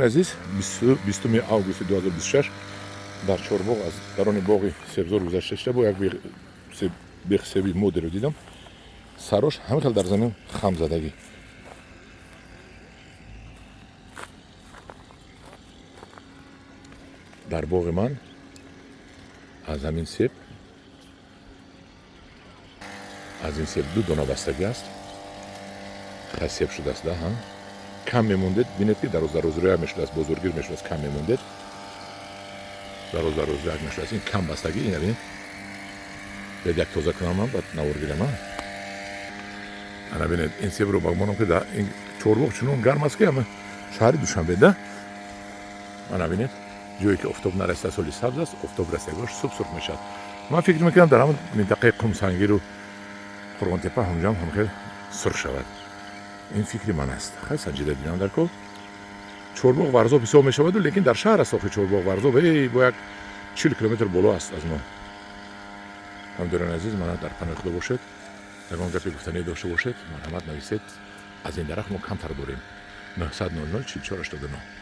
Азиз, 20 августи 2026 дар Чорбоғ аз дарони боғи себзор гузашта шуда бо як бех себи модеро дидам. Сарош ҳамин хел дар замин хам задагӣ. Дар боғи ман аз ҳамин себ, аз ин себ ду дона бастагӣ аст. Хай, себ шудааст да. Кам мемондед, бинед, ки дароз дарозрӯяк мешудааст, бозоргир мешудааст. Кам мемондед, дароз дарозрӯяк мешудааст. Ин кам бастагӣ, ина бинед. Бед, як тоза кунам ман, баъд навор гирам. Ана бинед, ин себро багмонам, ки ин Чорбоғ чунон гарм аст, ки ама шаҳри Душанбе да. Ана бинед, ҷое ки офтоб нараста, соли сабз аст, офтоб расагош суб сурх мешавад. Ман фикр мекунам, дар ҳамон минтақаи Қумсангиру Қурғонтепа ҳамҷоам ҳам хел сурх шавад. Ин фикри ман аст. Хай, санҷида дидам дар кол. Чорбоғ Варзоб ҳисоб мешаваду, лекин дар шаҳр аст. Охи, Чорбоғ Варзоб эй бо як 40 километр боло аст аз мо. Ҳамдорони азиз, мана, дар паноҳи Худо бошед. Ягон гапе гуфтанӣ дошта бошед, марҳамат, нависед. Аз ин дарахт мо камтар дорем. 900 00 44 89.